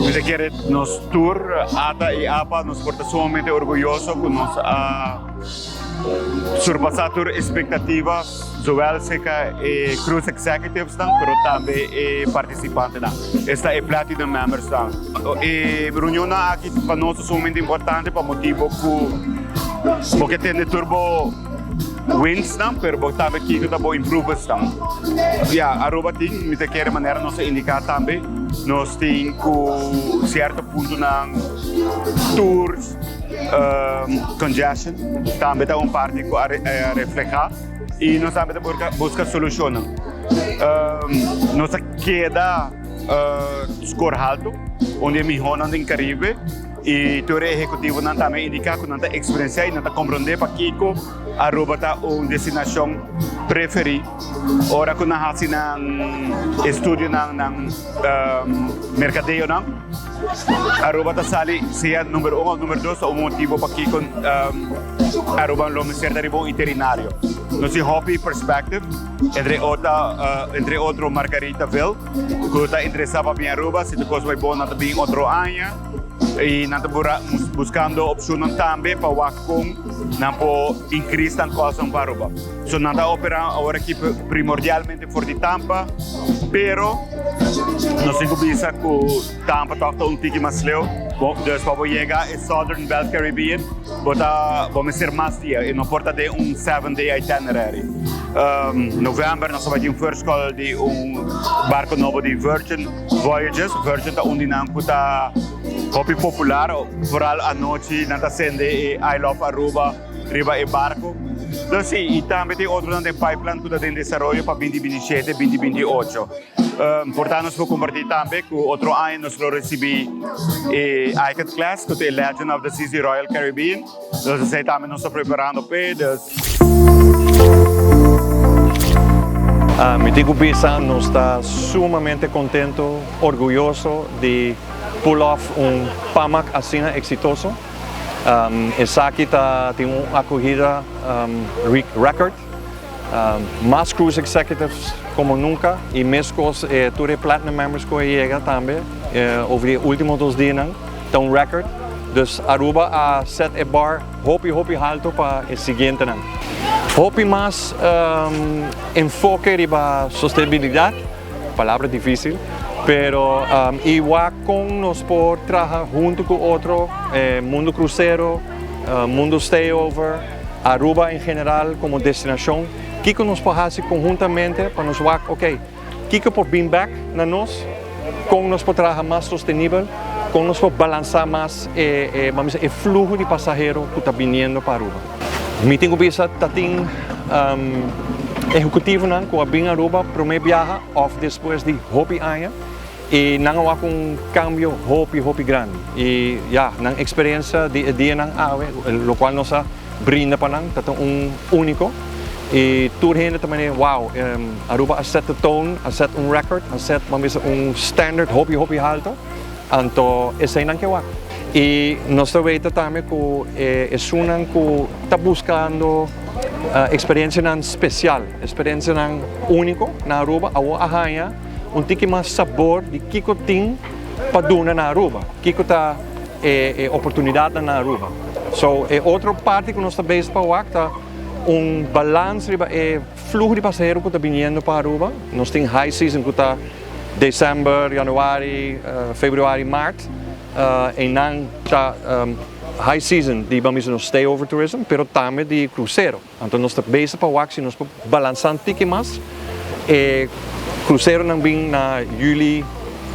Mi ta kere nos tur, ata y apa, nos por ta sumamente orguyoso cu nos a surpasa tur expectativa, zowel cerca e cruise executivesnan, pero tambe e participantenan, esta e platinum membersnan. E reunionnan aki pa nos ta sumamente importante pa motibo cu bo ke tende tur bo winsnan, pero bo tambe kico ta bo improvementsnan. Ya, Aruba tin, mi ta kere manera nos a indica tambe, nos tin cu cierto puntonan tours, congestion tambe ta un parti cu a refleha y nos tambe ta busca solucionnan. Nos a keda score halto, un di e mihonan den Caribe. Y tur e ehecutivonan tambe indica cu nan ta experiencia y nan ta comprende pakico Aruba ta un destinacion preferi ora cu nan haci nan estudionan, nan mercadeonan. Aruba ta sali sea number un of number dos ta un motibo pakico Aruba lo mester ta riba un iterinario. Nos tin hopi perspective, entre entre otro Margaritaville cu ta interesa pa bin Aruba, si tur cos bay bon nan ta bin otro aña. Y nan ta buscando opcionnan tambe pa wak con nan por increase nan cosnan pa Aruba. So nan ta opera awor aki primordialmente for di Tampa, pero nos tin cu bisa cu Tampa toch ta un tiki mas leu. Dus pa bo yega e Southern Belt Caribbean bo ta bo mester mas dia y no por ta den un 7 day itinerary. November nos ta bai tin un first call di un barco nobo di Virgin Voyages. Virgin ta un di nan cu ta hopi popular, vooral anochi nan ta sende e I Love Aruba riba e barco. Dus si, y tambe tin otronan den pipeline cu ta den desaroyo pa 2027, 2028. Por ta nos por comparti tambe cu otro aña nos lo ricibi e Icon Class cu ta e Legend of the Seas di Royal Caribbean. Dus esey tambe nos ta preparando p'e. Dus. Mi tin cu bisa nos ta sumamente contento, orguyoso di pull off un PAMAC asina exitoso. Esaki ta tin un acogida record, mas cruise executives como nunca y mescos tur e platinum members cu a yega tambe over di e ultimo dos dianan ta un record. Dus Aruba a set e bar hopi hopi halto pa e siguientenan. Hopi mas enfoke riba sostenibilidad, palabra dificil, pero y wak con nos por traha hunto cu otro, mundo crucero, mundo stayover, Aruba en general como destinacion, kico nos por haci conhuntamente pa nos wak, ok, Kiko por bin bek na nos? Kon nos por traha mas sostenibel? Kon nos por balansá mas e, e, ban bisa, e fluho di pasahero ku ta biniendo pa Aruba? Mi tin ku bisa ta tin ehekutivonan ku a bin Aruba promé biaha òf despues di hopi aña i nan a wak un kambio hopi, hopi grandi. I ya, nan eksperensia di e dianan awe, lokual nos a brinda pa nan ta ta un unico y tur hende ta mane wow Aruba a set the tone, a set un record, a set ban bisa un standard hopi hopi halto anto esey nan ke wak. Y nos ta weta tambe cu e esunnan cu ta buscando experiencianan special, experiencianan unico na Aruba awor a haya un tiki mas sabor di kico tin pa duna na Aruba, kico ta e oportunidadnan na Aruba. So e otro parti cu nos ta bezig pa wak ta un balans riba e fluho di pasahero cu ta biniendo pa Aruba. Nos tin high season cu ta december, januari, februari, maart. Eynan ta high season di ban bisa nos stay over tourism pero tambe di crucero. Anto nos ta bezig pa wak si nos por balansa un tiki mas e cruceronan bin na juli,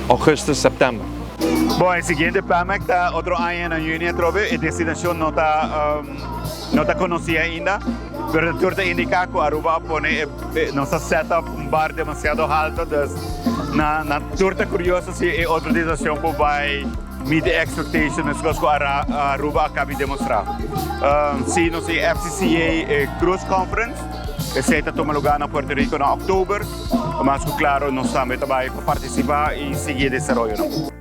augustus, september. Bon, e siguiente PAMAC ta otro aña na juni atrobe. E destinacion no ta no ta conoci ainda, pero tur ta indica cu Aruba a pone e nos a set up un bar demasiado halto, dus na na tur ta curioso si e otro destinacion por bay Meet the expectation meskos ku Aruba a kabi demostrá. Si nos tin FCCA Cruise Conference, esei ta tuma lugá na Puerto Rico na òktober. Mas ku klaro nos tambe ta bai pa partisipá i sigui e desaroyonan.